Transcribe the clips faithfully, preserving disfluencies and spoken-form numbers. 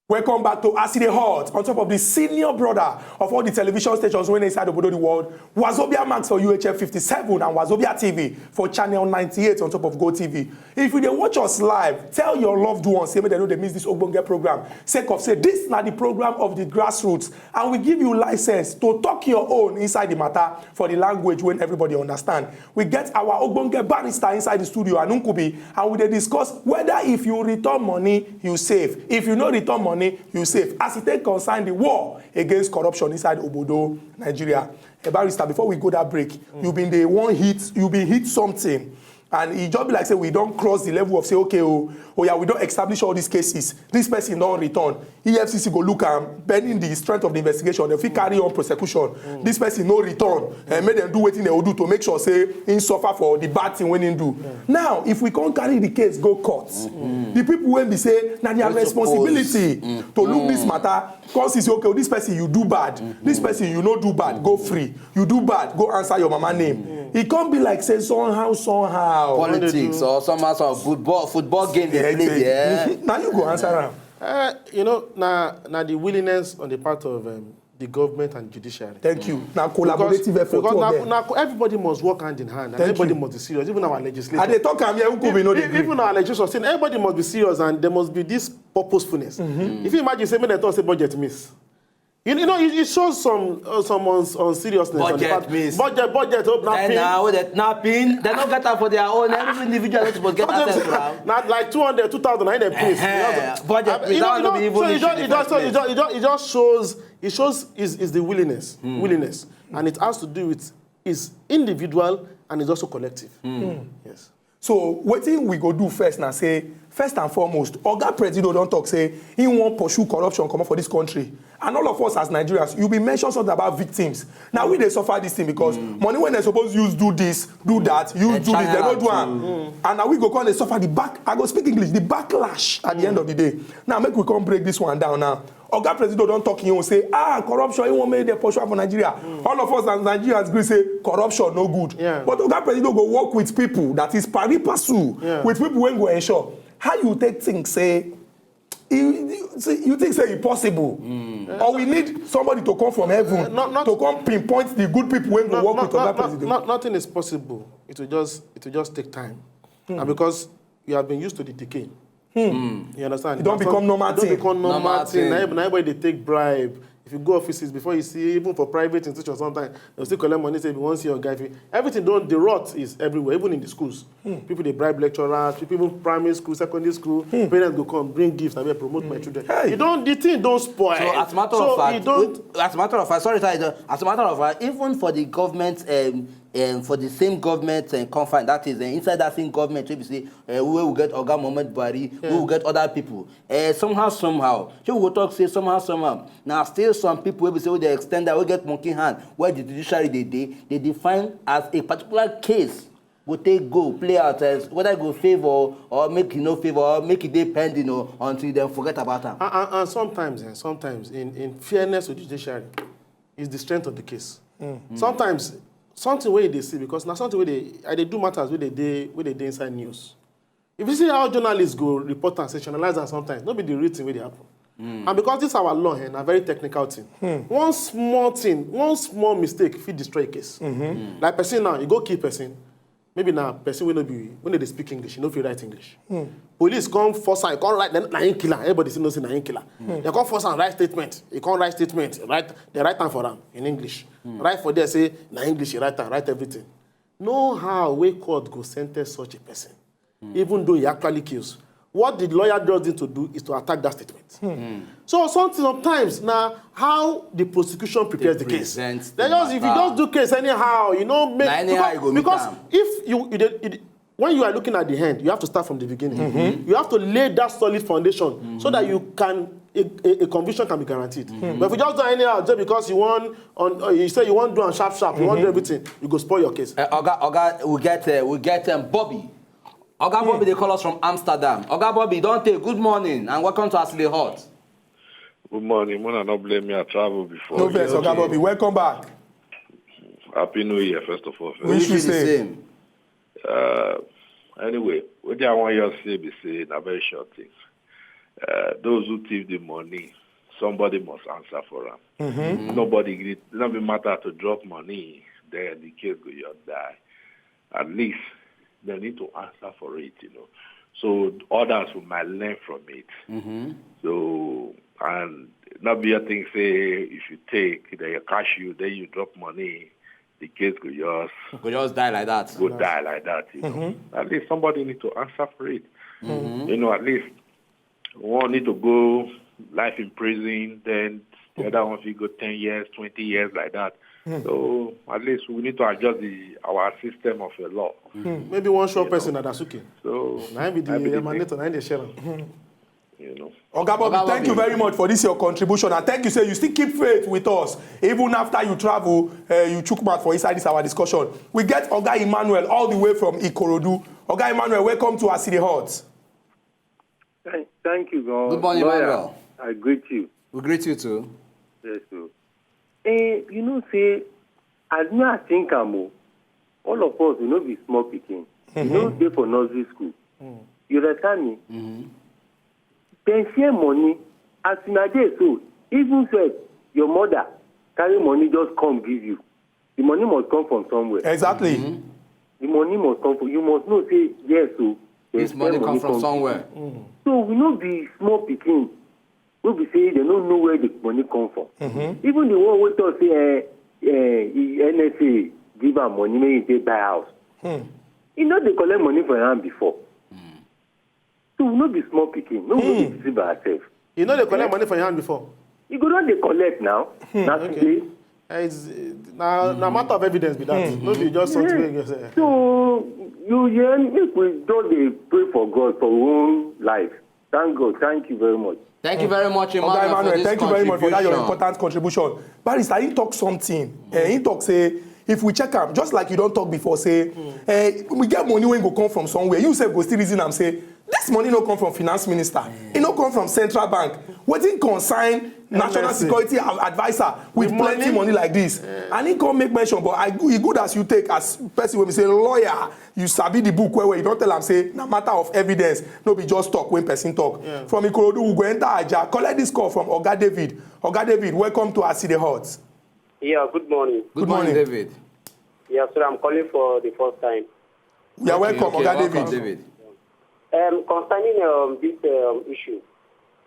Welcome back to As E Dey Hot, on top of the senior brother of all the television stations wey dey inside obodo the world, Wazobia Max for U H F fifty-seven and Wazobia T V for channel ninety-eight on top of Go T V. If you dey watch us live, tell your loved ones say make dem no dey miss this ogbonge program, sake of say this na the program of the grassroots, and we give you license to talk your own inside the matter for the language wey everybody understand. We get our ogbonge barrister inside the studio, Anunkubi, and we dey discuss whether if you return money, you safe. If you no return money, you safe. As e take concern the war against corruption inside obodo Nigeria. Eh, barrister, before we go that break, you been dey wan hit, you been hit something. And e just be like say we don cross the level of say, okay, oh, oh yeah, we don establish all these cases. This person don return. E F C C go look am, pending the strength of the investigation, dem fit carry on prosecution. This person no return. Eh, make dem do wetin dem go do to make sure say im suffer for the bad thing wey im do. Now, if we come carry the case go court, the people wey be say na their responsibility to look this matter, come see say, okay, oh, this person you do bad, this person you no do bad, go free. You do bad, go answer your mama name. E come be like say somehow, somehow. Politics or somehow, some football, football game they play there. Now you go answer am. Uh, you know, now, now the willingness on the part of um, the government and judiciary. Thank you. Now collaborative effort. Because now, now everybody must work hand in hand, and everybody must be serious. Even our legislators. And they talk am here, who could be no even our legislators saying everybody must be serious, and there must be this purposefulness. If you imagine, say, make dem talk say budget miss. You, you know, it, it shows some uh, some uns- unseriousness on the Budget part. Miss. Budget, budget, oh, Then napping. Now they napping, they don't get that for their own. Every individual is supposed to get access to am. Not like two hundred, two thousand, I need a piece. Eh, budget I- miss. You know, That you one no know, be even so it issue just, in the it just, first so it place. just, it just, it just shows, it shows is, is the willingness, willingness, and it has to do with is individual and it's also collective. Yes. So wetin we go do first na say, first and foremost, Oga Presido don talk say he wan pursue corruption comot for this country. And all of us as Nigerians, you bin mention something about victims. Na we dey suffer this thing because money wey dem suppose use do this, do that, use Dem do this, dem no channel do am am. And na we go come dey suffer the back, I go speak English, the backlash at the end of the day. Now make we come break this one down now. Oga Presido don talk him own say, ah, corruption, he wan make dem pursue am for Nigeria. All of us as Nigerians agree say corruption no good. Yeah. But Oga Presido go work with people that is pari passu, Yeah. with people wey go ensure. How you take think say, you, you, see, you think say e possible? Or we need somebody to come from heaven Uh, not- not- to come pinpoint the good people wey go No, work no, with no, Oga no, Presido? no, nothing is possible. It will just, it will just take time. And because you have been used to the decay. You understand? E don become normal thing. Become normal Normal thing. thing. Na every- na everybody dey take bribe. If you go offices before you see, even for private institutions, sometimes they'll still collect money. Say if you want to see your guy, if you- everything don the rot is everywhere, even in the schools. People dey bribe lecturers, people even primary school, secondary school. Parents go come bring gifts, I will promote my children. Hey. You don't, the thing don't spoil. So as a matter So of fact, you don't. As a matter of fact, sorry, sorry, as a matter of fact, even for the government, um, um, for the same government and confine, that is uh, inside that same government, wey be say uh, we will get Oga Muhammad Buhari, we will get other people. Uh, somehow, somehow, so we go talk say somehow, somehow. Now still some people wey be say wey dey extend that, wey get monkey hand, where the judiciary dey dey, they define as a particular case go take go play out as whether e go favour or make e no favour or make e dey pending o until dem forget about am. And, and, and sometimes, eh, sometimes in, in fairness to judiciary, is the strength of the case. Sometimes something wey you dey see because na something wey dey I dey do matters wey dey dey wey dey dey inside news. If you see how journalists go report and sensationalize am sometimes, no be the real thing wey dey happen. And because this our law eh, na very technical thing. One small thing, one small mistake fit destroy a case. Like person now, you go kill person, maybe na person wey no be wey no dey speak English, you no fit write English. Police come force am, come write, then na him kill am. Everybody still know say na him kill am. They come force am write statement. He come write statement. Write, they write am for am in English. Write for there say na English he write am, write everything. No how wey court go sentence such a person, even though he actually kills. What the lawyer just need to do is to attack that statement. So something sometimes now how the prosecution prepares the case. Present They the just if you matter. Just do case anyhow, you know, make Na anyhow because, you go meet because am. If you, you, dey- you dey- when you are looking at the end, you have to start from the beginning. You have to lay that solid foundation so that you can a, a, a conviction can be guaranteed. But if you just do anyhow, just because you want on uh, you say you want do am sharp sharp, you want do everything, you go spoil your case. Uh, Oga, Oga, we get, uh, we get um, Bobby. Oga Bobby, they call us from Amsterdam. Oga Bobby, don't take. Good morning and welcome to As E Dey Hot. Good morning. Mona, not blame me. I travel before. No vex, Oga Bobby. Welcome back. Happy New Year, first of all. Wish you the same. Uh, anyway, what I want you to say be say na very short thing. Uh, those who thief the money, somebody must answer for am. Nobody gree, no be matter to drop money, then the case go just die. At least they need to answer for it, you know. So others will might learn from it. So, and not be a thing say if you take, then you catch you, then you drop money, the case go just Go just die like that. go die like that, you know. At least somebody need to answer for it. You know, at least one need to go life in prison, then the other one will go ten years, twenty years like that. So at least we need to adjust the our system of the law. Maybe one sure person na Dasuki. So Na him be the I be the emanator, na him dey share am. you know. Oga Bobby, Oga thank you Bobby. Very much for this your contribution, and thank you say you still keep faith with us even after you travel. Uh, you chook mouth for inside this our discussion. We get Oga Emmanuel all the way from Ikorodu. Oga Emmanuel, welcome to Aside Hot. Thank, thank you, God. Good morning, Lawyer, Emmanuel. I greet you. We greet you too. Yes, sir. Eh, you know, say, as me I think am o, all of us, we no be small pikin. We no dey for nursery school. You understand me? Dem share money. As una dey so, even sef, your mother carry money just come give you. The money must come from somewhere. Exactly. The money must come from. You must know say yes o. Dem This share money come from give somewhere. So we no be small pikin. We be say dem no know where the money come from. Even the one wey talk say eh, eh, the N S A give am money make he take buy house. He no dey collect money for him hand before. So we no be small pikin. No we no dey deceive ourselves. You know they collect money from your hand before. You go don dey collect now. Na Okay. Today. Eh, It's uh, na na matter of evidence be that. No be just something wey you say. So you hear make we just dey pray for God for we own life. Thank God. Thank you very much. Thank you very much, Emmanuel, Oga Emmanuel, for this thank you very much for that your contribution. Important contribution. Barrister, he talk something. Eh, he talk say if we check am, just like you don talk before, say eh, we get money wey go come from somewhere. You sef go still reason am say this money no come from finance minister. E no come from central bank. Wetin concern national N S A. Security Adviser with With plenty money? Money like this? And he come make mention, but I, e good as you take as person wey be say lawyer, you sabi the book well well. You don tell am say na matter of evidence, no be just talk when person talk. Yeah. From Ikorodu, we go enter Aja. Collect this call from Oga David. Oga David, welcome to Aside Hot. Yeah, good morning. Good morning, David. Yeah, sir, I'm calling for the first time. You are Okay, welcome, okay, Oga welcome, David. David. Um, concerning um, this um, issue,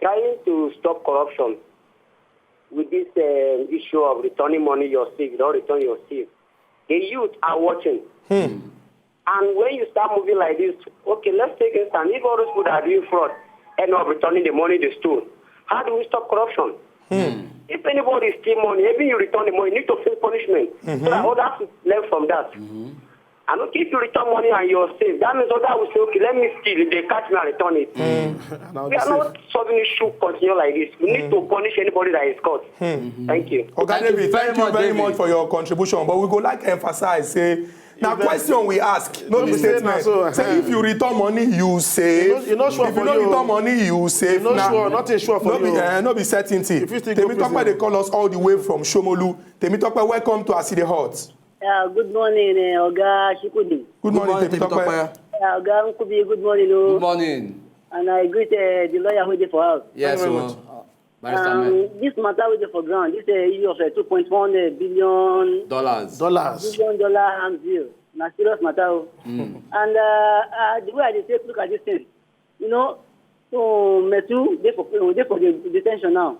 trying to stop corruption with this um, issue of returning money you're sick, don't return your sick. The youth are watching. And when you start moving like this, okay, let's take instance. If all those people that are doing fraud end up returning the money they stole, how do we stop corruption? If anybody steal money, even you return the money, you need to face punishment. So that others learn from that. And okay, if you return money and you're safe, that means others will say, okay, let me steal. If they catch me and return it. Now We are not solving issue continue like this. We need to punish anybody that is caught. Thank you. Oga Thank you David, very thank you much, very David. much for your contribution, but we go like emphasize say na If that- question we ask, no No be be say na statement. so, Say eh. If you return money, you save. You no- you no sure If you for no you. Return money, you save. No Na- sure, nothing sure for no be, you. eh, no be certainty. If you still go Temitope prison. Dey call us all the way from Shomolu. Temitope, welcome to Aside Hot. Yeah, good morning, uh, Oga Shikudi. Good morning, Temitope. Yeah, Oga Nkubi, good morning. Oh. Good morning. And I greet uh, the lawyer who dey for house. Yes, Thank you very well, much. Barrister Ahmed. Um, this matter wey dey for ground, this uh, issue of uh, two point one billion Dollars. Dollars. billion dollar arms deal, na serious matter. Oh. And uh, uh, the way I dey take look at this thing, you know, so Metu dey for uh, dey for the detention now,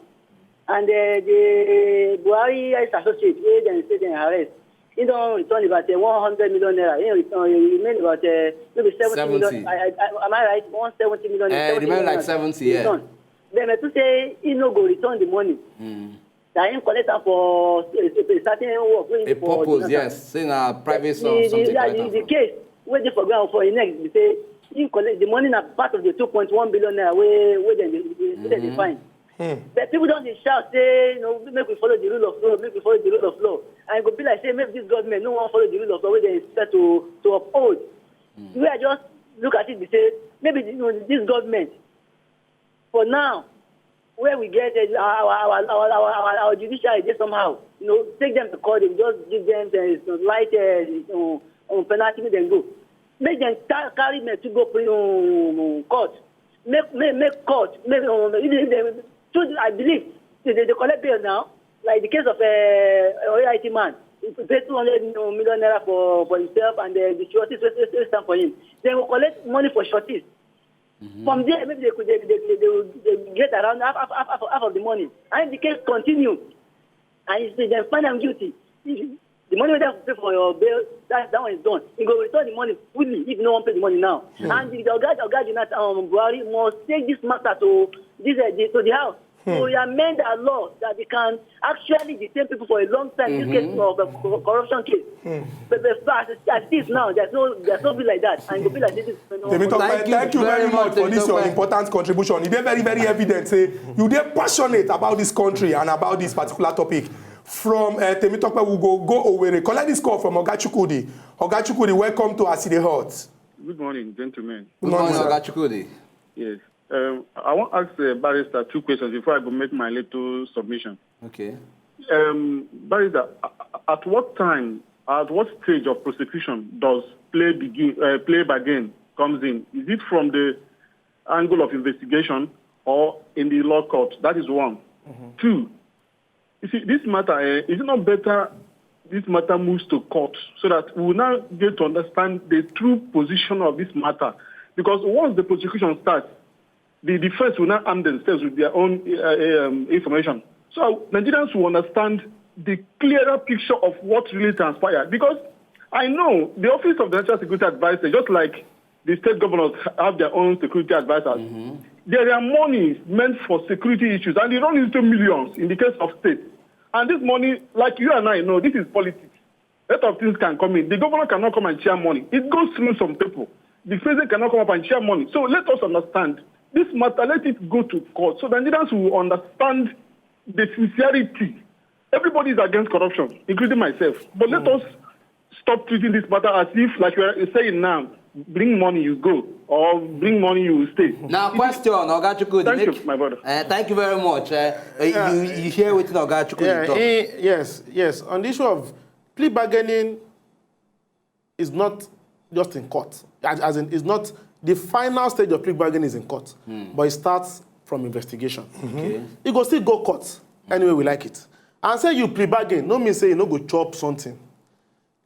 and uh, the Buhari is associate wey dem say dem arrest. He don return about uh, one hundred million naira. He return, he remain about uh, maybe seventy million. Seventy. I, I, I, am I right? One seventy million. Eh, it remain like seventy, yeah. Return. Then Metu say he no go return the money. That he collect am for a, a certain work. Wey A he for purpose, the yes. Say na private The, some the, something yeah, like the, that. the case wey dey for ground for him neck be say he collect the money na part of the two point one billion naira wey wey dem dey wey dem dey find. But people don dey shout say you know make we follow the rule of law, make we follow the rule of law, and e go be like say maybe this government no wan follow the rule of law wey dem expect to to uphold. The way I just look at it be say maybe you know, this government for now where we get uh, our, our, our, our, our, our judiciary dey somehow, you know, take them to court, they just give them the light uh, um, um, penalty, make them go. Make them ta- carry me to go pri- um, court. make make make court make um, if they, they, so I believe they, they, they collect bail now, like the case of uh, O I T man. He pay two hundred million naira for for himself and uh, the shorties wey wey wey stand for him. They will collect money for shorties. From there, maybe they could they, they, they, they, will- they will get around half, half, half, half, half of the money. And if the case continue, and if they find them guilty, the money wey dem pay for your bail, that that one is done. You go return the money fully if you no wan pay the money now. And the oga oga Jonathan um, Buhari must take this matter to this uh, the, to the house. So we amend our law that they can actually detain people for a long time. This case of a co- corruption case. But, but, but as, as it is now, there's no there's no bill like that. And the bill like this is no. Temitope, Thank you thank you very very much, much for this your Temitope. Important contribution. E dey very very evident say you dey passionate about this country and about this particular topic. From uh, Temitope, we go go Owerri. Collect this call from Oga Chukwudi. Oga Chukwudi, welcome to As E Dey Hot. Good morning, gentlemen. Good morning, sir. Oga Chukwudi. Yes. Um, I want to ask uh, Barrister two questions before I go make my little submission. Okay. Um, Barrister, a- a- at what time, at what stage of prosecution does play begin? Uh, play bargain comes in. Is it from the angle of investigation or in the law court? That is one. Two, you see, this matter, eh, is it not better this matter moves to court so that we will now get to understand the true position of this matter? Because once the prosecution starts, the defense will now arm themselves with their own uh, um, information. So Nigerians will understand the clearer picture of what really transpired. Because I know the office of the National Security Advisor, just like the state governors have their own security advisors. There are monies meant for security issues, and they run into millions in the case of states. And this money, like you and I know, this is politics. A lot of things can come in. The governor cannot come and share money. It goes through some people. The president cannot come up and share money. So let us understand this matter. Let it go to court so Nigerians will understand the sincerity. Everybody is against corruption, including myself. But let us stop treating this matter as if, like you are saying now, bring money, you go, or bring money, you will stay. Now, question, Oga Chukwudi. Thank make- you, my brother. Uh, thank you very much. Uh, uh, you, you hear wetin Oga Chukwudi Yeah, talk. eh, yes, yes. On the issue of plea bargaining is not just in court. As, as in, it's not the final stage of plea bargaining is in court, but it starts from investigation. Okay. It go still go court anyway we like it. And say you plea bargain, no mean say you no go chop something.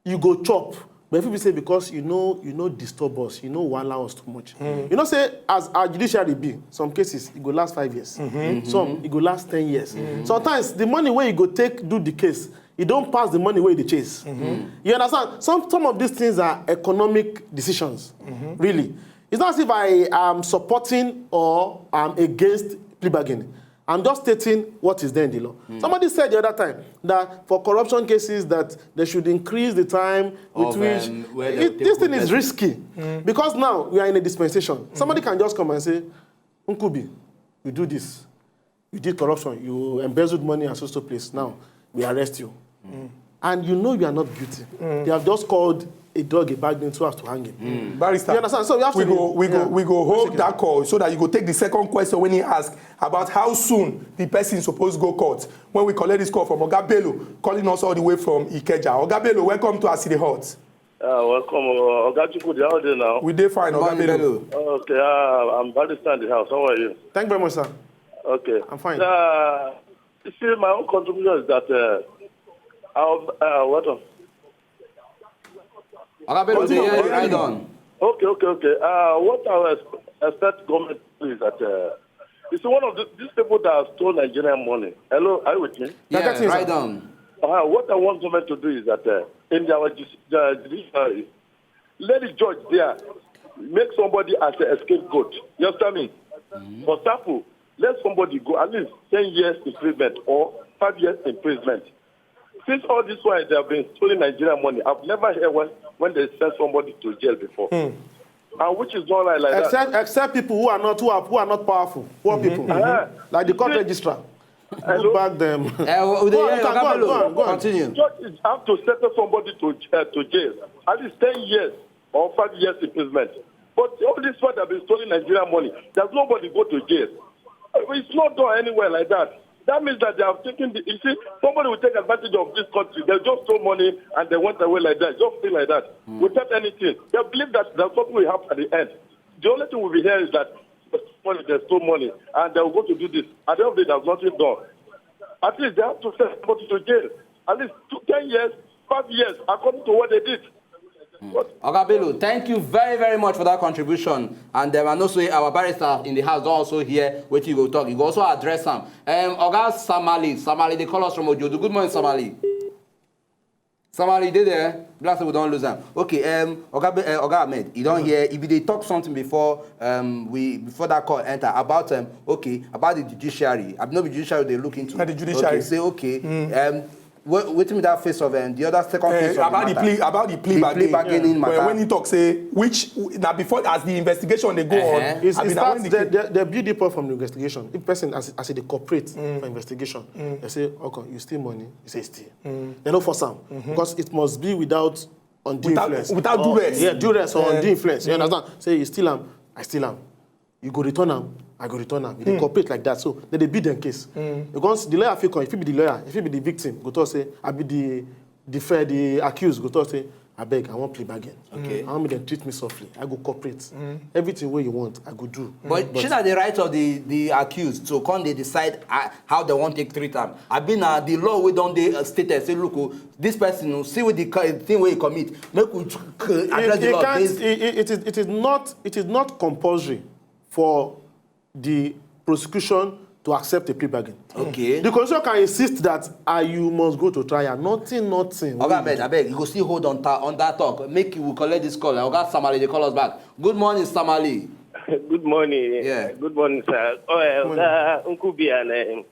You go chop, but if you say because you know you know disturb us, you know wahala us too much. You know say as our judiciary be, some cases it go last five years, some it go last ten years. Sometimes the money wey you go take do the case, e don pass the money wey you dey chase. You understand? Some some of these things are economic decisions, really. It's not as if I am supporting or I'm against plea bargaining. I'm just stating what is there in the law. Somebody said the other time that for corruption cases that they should increase the time with Of, which um, where they it- will this take thing is witness. Risky because now we are in a dispensation. Somebody can just come and say, "Nkubi, you do this, you did corruption, you embezzled money at so so place. Now we arrest you," and you know you are not guilty. They have just called a dog a bag name so as to hang him. Barrister, You understand? So we have we to be- go we go yeah. we go hold that call so that you go take the second question when he ask about how soon the person suppose go court. When we collect this call from Oga Bello, calling us all the way from Ikeja. Oga Bello, welcome to As E Dey Hot. Uh, welcome, uh, Oga Chukwudi. How are you now? We dey fine, Oga Morning, Bello. Bello. Okay, uh, I'm Barrister in the house. How are you? Thank you very much, sir. Okay. I'm fine. Uh, you see, my own contribution is that uh, I'll, uh, what? on? Oga Bello, we dey hear you. Continue. Right on. Okay, okay, okay. Uh, what I would ex- expect government to do is that uh, you see, one of the, these people that stole Nigerian money. Hello, are you with me? Yeah, That's it, sir. Right on. Uh, what I want government to do is that uh, in our judiciary, uh, judiciary, let the judge there make somebody as a scapegoat. You understand me? For example, let somebody go at least ten years imprisonment or five years imprisonment. Since all this while they have been stealing Nigerian money, I've never heard when, when they send somebody to jail before. And which is not right like that. Except except people who are not who are who are not powerful, poor people, Ah, like the court you see- registrar. Hello? Who bag them? Uh, we dey Go on, hear you can Oga go on, Bello. go on, go on. Continue. Judge is have to sentence somebody to uh, to jail at least ten years or five years imprisonment. But all this one that been stealing Nigerian money, there's nobody go to jail. Uh, It's not done anywhere like that. That means that they have taken the. You see, somebody will take advantage of this country. They just stole money and they went away like that, just feel like that, without anything. They believe that there's something will happen at the end. The only thing we will hear is that money, they stole money, and they were going to do this. At the end of the day, there's nothing done. At least they have to send somebody to jail. At least two, ten years, five years, according to what they did. But Oga Bello, thank you very, very much for that contribution. And um, I know say our barrister in the house don also hear wetin you go talk. You go also address am. Um, Oga Samali, Samali, they call us from Ojodu. Good morning, Samali. Samali, you dey there? Glad say we don lose am. Okay, um, Oga, Be- uh, Oga Ahmed, you don hear. If you dey talk something before um, we before that call enter about um, okay about the judiciary. I know the judiciary they look into. Na the judiciary. Okay, say okay. Um, what wetin be that face of um, the other second Eh, face of about the the matter? plea, about the plea The bargain. plea bargaining Well, matter. When he talk say which na before as the investigation dey go on. Uh-huh. It's, I it mean, na starts when the, the the, the build it up from the investigation. If person as as they cooperate for investigation, they say, okay, you steal money, you say steal. They no force am because it must be without undue Without- influence. without Or- duress. Yeah, duress or Yeah. undue influence. You understand? Say you steal am, I steal am. You go return am, I go return am. You dey cooperate like that. So they dey build dem case. Because the lawyer fit come, if he be the lawyer, if he be the victim, go talk say, I be the the fair, the accused go talk say, I beg, I want plea bargain. Okay. I want make dem treat me softly. I go cooperate. Everything wey you want, I go do. But shey na the right of the the accused to come dey decide uh, how they wan take treat am. Abi na the law wey don dey uh, stated say look o, this person o, see with the ki- thing wey he commit, make we uh, address it, the it, law. can't, Based, it, it, it, is, it is not it is not compulsory for the prosecution to accept a plea bargain. Okay. The constitution can insist that uh, you must go to trial. Nothing, nothing. Oga Ahmed, abeg, you go still hold on ta- on that talk. Make you will collect this call. Oga Samali, they call us back. Good morning, Samali. Good morning. Yeah. Good morning, sir. Oh, uh, Oga Nkubi and uh,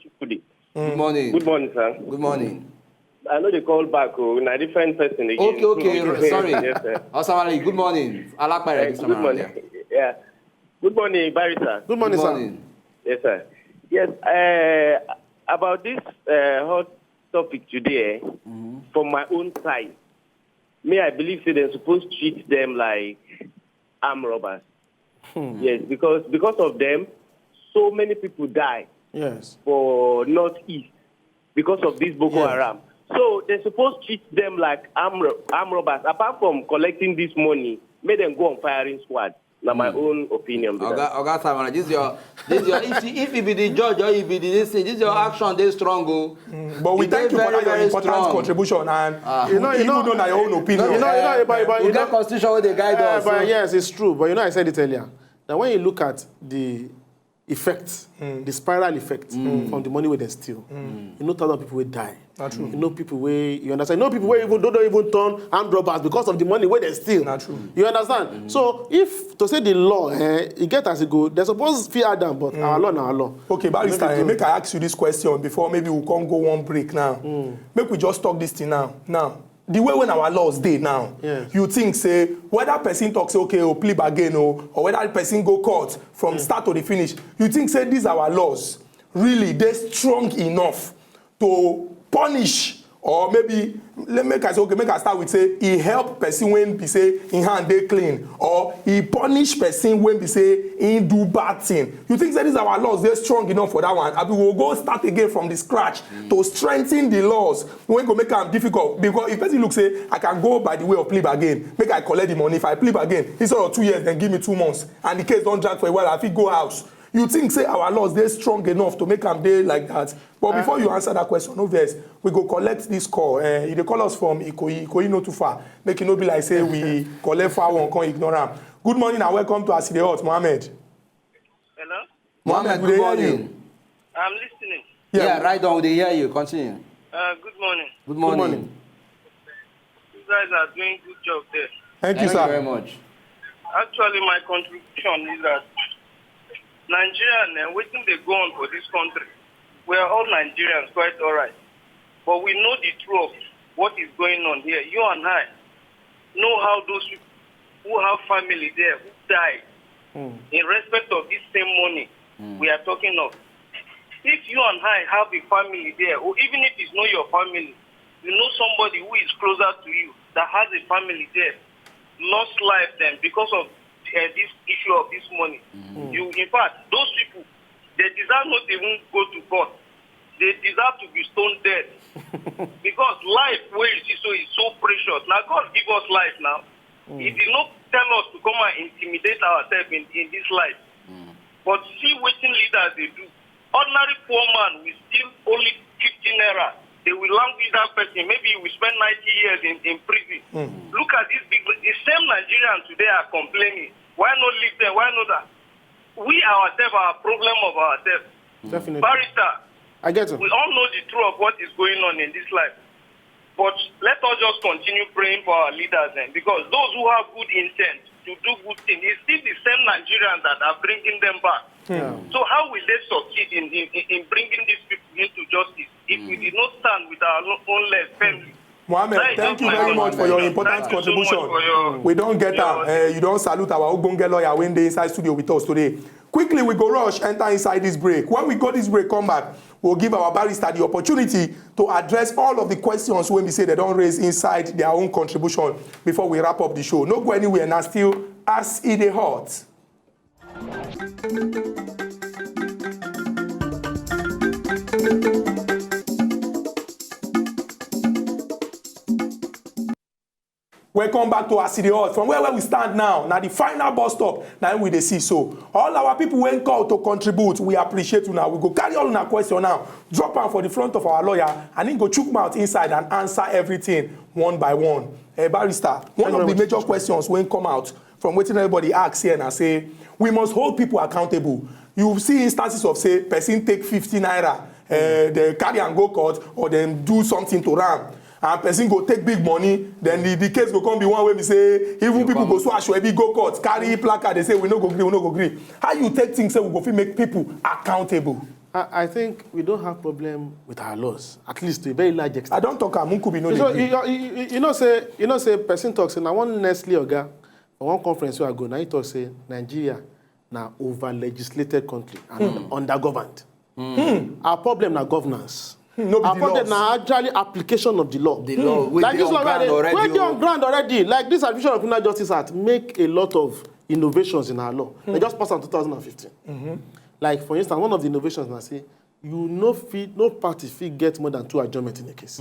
Chukwudi. Good morning. Good morning, sir. Good morning. I know they call back. Oh, na different person again. Okay, okay, Okay, sorry. Yes, sir. Osamali, good morning. Alakpere, Uh, this time good around, morning. yeah. Yeah. Good morning, Barrister. Good morning, Good sir. morning. Yes, sir. Yes, uh, about this uh, hot topic today, eh, from my own side, me, I believe say they're supposed to treat them like armed robbers. Yes, because because of them, so many people die Yes. for northeast because of this Boko Yes. Haram. So they're supposed to treat them like armed, ro- armed robbers. Apart from collecting this money, make them go on firing squad. Now, my own opinion. Be Oga, that. Oga Samara, this is your, this is your. If, if you be the judge or you be the this thing, this is your action. They strong, oh. But we It thank dey you for very, that your very important strong. Contribution and You know, you even know- though na your own opinion. You know, you know, but, but, We you get know, constitution wey dey guide uh, us. but So. Yes, it's true. But you know, I said it earlier. Now, when you look at the effect, the spiral effect from the money wey dem steal, you know, thousand people wey die. Na true. You know, people wey you understand. You know, people wey even don't, don't even turn armed robbers because of the money wey dem steal. Na true. You understand? So if to say the law, eh, e get as e go, they suppose fit add am, but our law na our law. Okay, Barrister, Make it make I ask you this question before maybe we can go one break now. Make we just talk this thing now. Now, the way when our laws dey now, Yes. You think say whether person talk say okay, oh, plea bargain, oh, or whether person go court from start to the finish, you think say these our laws really dey strong enough to punish or maybe let make I say okay, make I start with say e help person when be say in hand dey clean or e punish person when be say he do bad thing. You think say these our laws dey strong enough for that one? Abi we go start again from the scratch to strengthen the laws when go make am difficult because if person look say I can go by the way of plea bargain, make I collect the money. If I plea bargain, instead of two years, then give me two months, and the case don drag for a while, I fit go house. You think say our laws dey strong enough to make am dey like that? But before you answer that question, no vex. We go collect this call. Uh, you dey call us from Ikoyi. Ikoyi no too far. Make e no be like say we collect far one, come ignore am. Good morning and welcome to As E Dey Hot, Mohammed. Hello? Mohammed, we good dey hear you. morning. I'm listening. Yeah, right on. We dey hear you. Continue. Uh, good morning. Good morning. morning. You guys are doing good job there. Thank you, Thank you very sir. Much. Actually, my contribution is that Nigerian and waiting they go on for this country. We are all Nigerians, quite all right. But we know the truth of what is going on here. You and I know how those people who have family there who died in respect of this same money we are talking of. If you and I have a family there, or even if it's not your family, you know somebody who is closer to you that has a family there, lost life then because of uh, this issue of this money. You, in fact, those people, they deserve not even go to court. They deserve to be stoned dead because life where you see so is so precious. Now God give us life now. He did not tell us to come and intimidate ourselves in, in this life. But see wetin leaders dey do. Ordinary poor man will still only fifty naira. They will languish that person. Maybe he will spend ninety years in, in prison. Look at these big, the same Nigerians today are complaining. Why not leave them? Why not that? We ourselves are a problem of ourselves. Definitely. Barrister, I get it. We all know the truth of what is going on in this life. But let us just continue praying for our leaders then, because those who have good intent to do good things, it's still the same Nigerians that are bringing them back. So how will they succeed in, in, in bringing these people into justice if we did not stand with our lo- own legs firmly? Mohammed, That is thank just you my very much for your contribution. Important Thank you so much contribution. For your, We don't get your- am. Uh, you don't salute our ogbonge lawyer wey dey inside studio with us today. Quickly, we go rush enter inside this break. When we go this break, come back, we'll give our barrister the opportunity to address all of the questions wey be say they don raise inside their own contribution before we wrap up the show. No go anywhere, na still as e dey hot. Welcome back to As E Dey Hot. From where, where we stand now, na the final bus stop, na im we dey see. So, all our people wey call to contribute, we appreciate una. We go carry all una question now, drop am for the front of our lawyer, and he go chook mouth inside and answer everything one by one. Eh, barrister, one Thank you of the very much. Major questions wey come out from wetin everybody ask here na say we must hold people accountable. You see instances of say person take fifty naira, uh, they carry am go court or dem do something to am, and person go take big money, then the, the case go come be one wey be say even people go so ashwebi go court, carry placard, they say we no go gree, we no go gree. How you take things say we go fit make people accountable? I, I think we don't have problem with our laws, at least to a very large extent. I don talk am, Nkubi no You know, dey gree. you, you, you, you know say, you know say person talk say na one Nestle oga for one conference wey I go, na he talk say Nigeria na over legislated country and under governed. Our problem na governance. No be Our the problem laws. Na actually application of the law. The law wey Like dey this on law wey ground dey already wey dey o. On ground already. Like this Artificial and Criminal Justice Act make a lot of innovations in our law. They just passed am two thousand and fifteen. Like for instance, one of the innovations na say you no fit, no party fit get more than two adjournment in a case.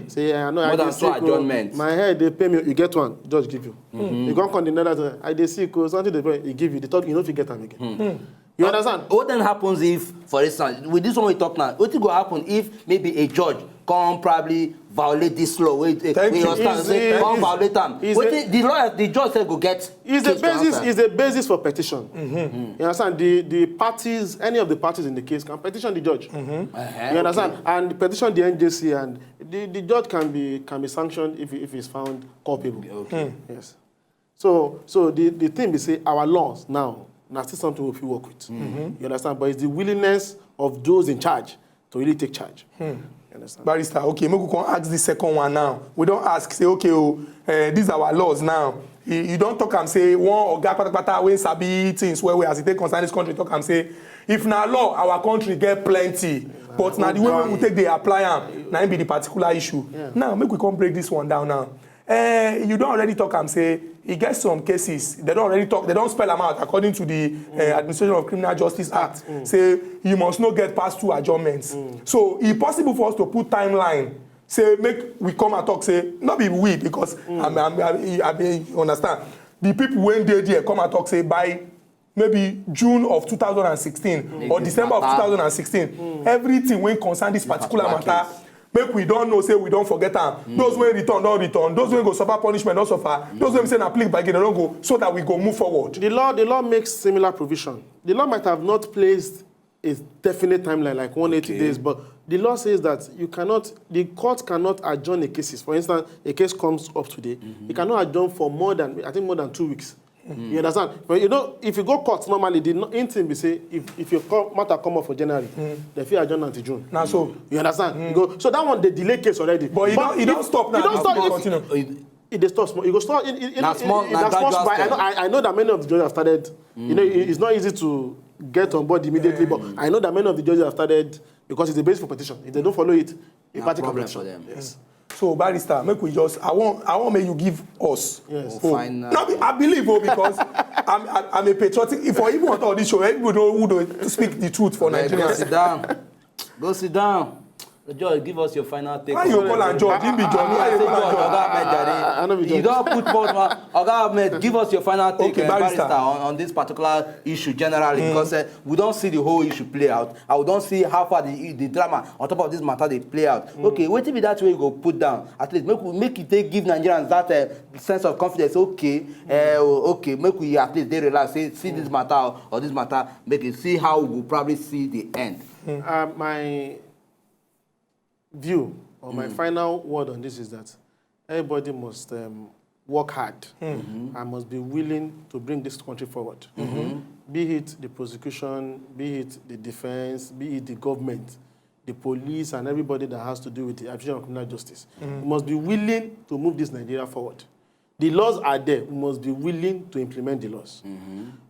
Say I know I More dey than sick two o, adjournment. My head dey pain me, you get one, judge give you. You come come the next day, I dey sick o, something dey pain, he give you. The third, you no fit get am again. You understand? What then happens if, for instance, with this one we talk now, what go happen if maybe a judge come probably violate this law? Wait, eh, Thank we you. understand? Is Say, it- come is- violate am. is What it- the, the law, the judge said go get Is the case to basis answer. Is the basis for petition. You understand? The the parties, any of the parties in the case can petition the judge. Uh-huh, You understand? okay. And petition the N J C, and the, the judge can be can be sanctioned if if he's found culpable. Okay. Yes. So so the, the thing be say our laws now na still something we fit work with. You understand? But it's the willingness of those in charge to really take charge. You understand? Barrister, okay, make we come ask the second one now. We don ask, say, okay, oh, uh, these our laws now. You, you don talk am say one oga patapata wey sabi things well well as e take concern this country talk am say if na law, our country get plenty, but na the way wey we take dey apply am na im be the particular issue. Yeah. Now make we come break this one down now. Uh, you don already talk am say e get some cases they don already talk, they don spell am out according to the uh, Administration of Criminal Justice Act say you must no get past two adjournments. So e possible for us to put timeline say make we come and talk say no be we because I'm, I'm, I'm, I mean, you understand, the people wey dey there come and talk say by maybe June of two thousand and sixteen or This December of matter. two thousand and sixteen, everything wey concern this particular particular matter, make we don know say we don forget am. Those wey return don return. Those wey go suffer punishment don suffer. Those wey say na plea bargain don go, so that we go move forward. The law, the law makes similar provision. The law might have not placed a definite timeline like one eighty Okay. days, but the law says that you cannot, the court cannot adjourn a cases. For instance, a case comes up today, you cannot adjourn for more than, I think, more than two weeks. You understand? But you know, if you go court normally, the no- in thing be say if, if your co- matter come up for January, they fit adjourn until June. Na so. You understand? You go, so that one they delay case already. But e don- e don stop now. E don E stop. don If- continue. It, it dey stop small. You go stop. It, it, it, Na it, small, it, na na small gradual small. I know, step. I, I know that many of the judges have started. You know, it, it's not easy to get on board immediately, but I know that many of the judges have started because it's a base for petition. If they don't follow it, a Na party can problem petition. For them. Yes. So barrister, make we just I want I want make you give us. Yes. Oh, Fine, uh, no, be- I believe oh, because I'm, I'm I'm a patriotic. If I even want all this show, everybody know who do speak the truth for Abeg, Nigeria. Go sit down. Go sit down. George, give us your final take. Why you call am George? Him be George. Why you call am George? Oga Ahmed, Jare. You don put mouth, man. Oga Ahmed, give us your final take, okay, uh, barrister, on, on this particular issue generally, mm, because uh, we don see the whole issue play out, and we don see how far the, the drama on top of this matter dey play out. Mm. Okay, wetin be that way you go put down? At least make we make it take give Nigerians that uh, sense of confidence. Okay, uh, okay, make we at least dey relaxed. Say, see this matter or, or this matter, make it see how we go probably see the end. Uh, my view or my final word on this is that everybody must um, work hard and must be willing to bring this country forward. Be it the prosecution, be it the defense, be it the government, the police, and everybody that has to do with the application of criminal justice. We must be willing to move this Nigeria forward. The laws are there. We must be willing to implement the laws.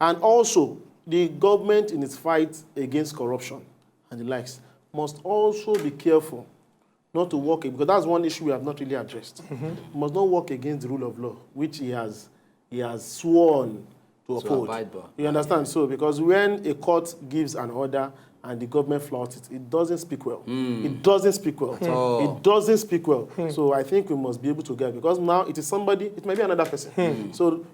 And also, the government in its fight against corruption and the likes must also be careful not to work, because that's one issue we have not really addressed. We must not work against the rule of law, which he has he has sworn to To uphold. Abide by. You understand? So, because when a court gives an order and the government flouts it, it doesn't speak well. It doesn't speak well. At all. It doesn't speak well. So I think we must be able to get, because now it is somebody, it might be another person. So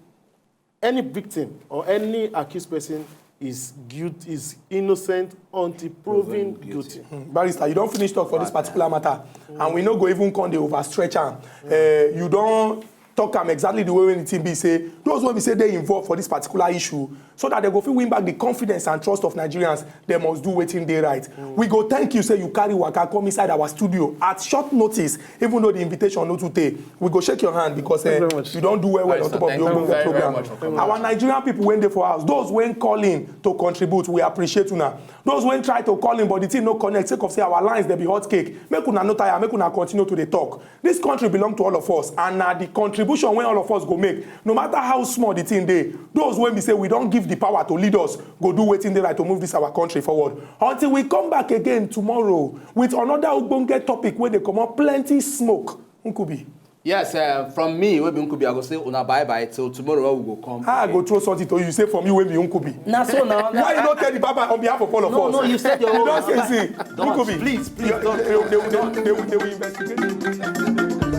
any victim or any accused person is guilt is innocent until proven Proven guilty. guilty. Barrister, you don finish talk for this particular matter, and we no go even come dey overstretch am. Uh, you don talk am exactly the way wey the thing be, say those wey be say dey involved for this particular issue, so that they go fit win back the confidence and trust of Nigerians, they must do wetin dey right. We go thank you say you carry waka come inside our studio at short notice, even though the invitation no too tey. We go shake your hand because Thank you uh, very much. you don do well well on Barrister, top of thank the you ogbonge very, very program. much for coming. Our Nigerian people wey dey for house, those wey call in to contribute, we appreciate una. Those wey try to call in but the thing no connect sake of say our lines dey be hot cake, make una no tire, make una continue to dey talk. This country belong to all of us, and na the contribution wey all of us go make, no matter how small the thing dey. Those wey be say we don give the power to lead us go do wetin dey right to move this our country forward. Until we come back again tomorrow with another ogbonge topic wey dey comot plenty smoke. Nkubi. Yes, uh, from me, wey be Nkubi, I go say una bye bye till tomorrow when we go come. How I go throw something to you, say from you wey be Nkubi? Na so now. Why you no tell the baba on behalf of all of No, us? no, you said your You own. don say see. Don't, Nkubi. please, please, You- don't. They, they, they, they, they, they will investigate.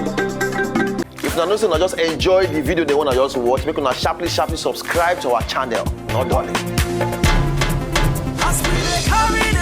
If una know say una just enjoy the video they wanna just watch, make una sharply sharply subscribe to our channel. No darling. As we dey carry